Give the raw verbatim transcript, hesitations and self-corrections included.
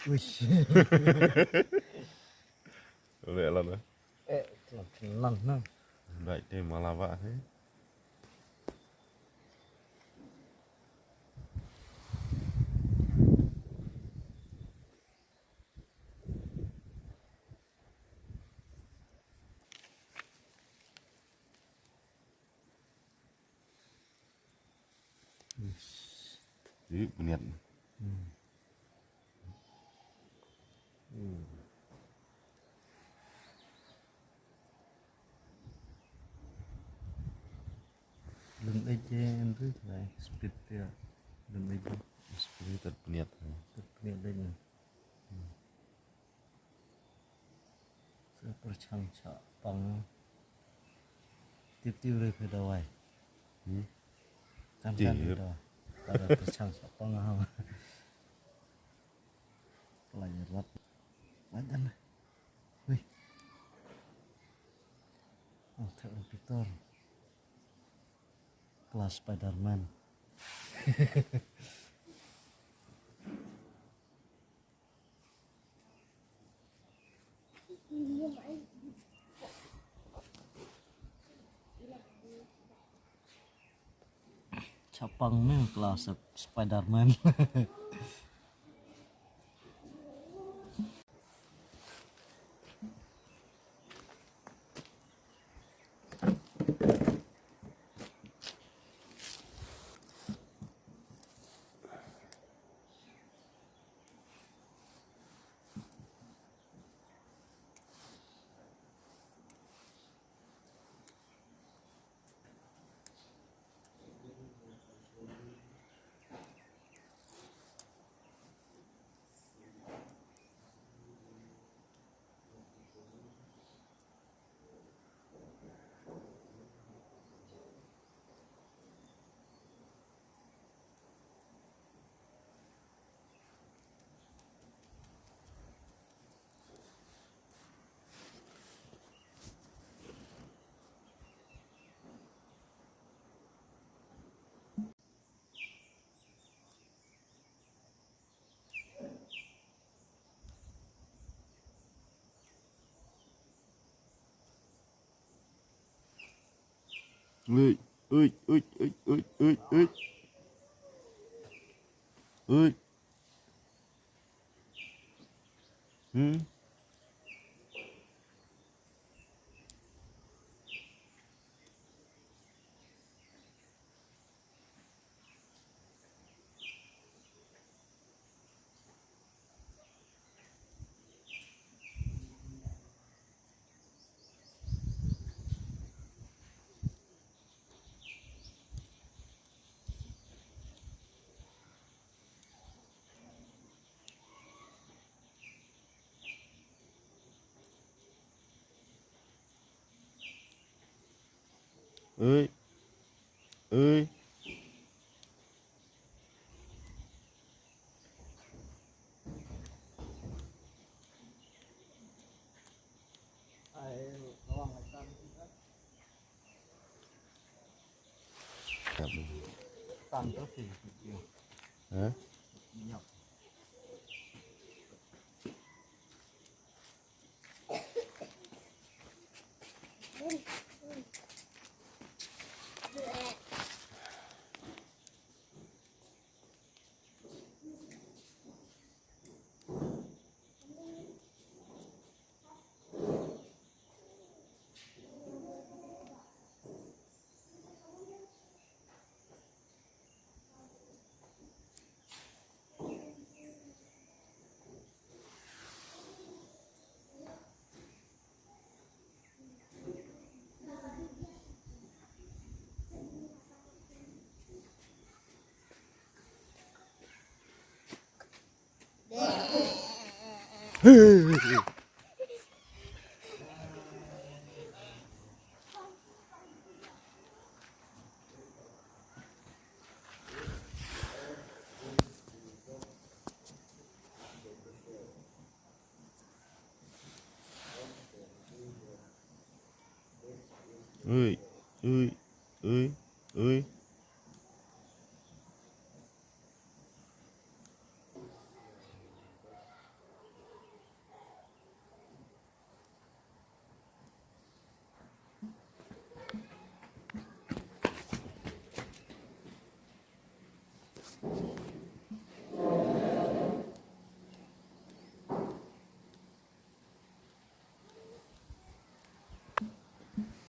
Ui. Leh lan eh. Eh, lan lan na. Dai te malaba he. Ih, bniat. Hmm. Hmm. Lum ej je Andrew, lai speed dia. Lum ej je. Speed tad bniat. Tad bniat dei. Hmm. Sa pyrshang shah pang. Tip tip re phe dawai. Hmm? Kan kan Tip. Re dawai. Kada pyrshang shah pang ha. Lai rat. Lai dan. Wih. Oh, thak Peter. Kelas Spider-Man. Chapang me kelas Spider-Man. Ui, ui, ui. Ui. Hmm. Ui. Ui. Hah? Ui, ui,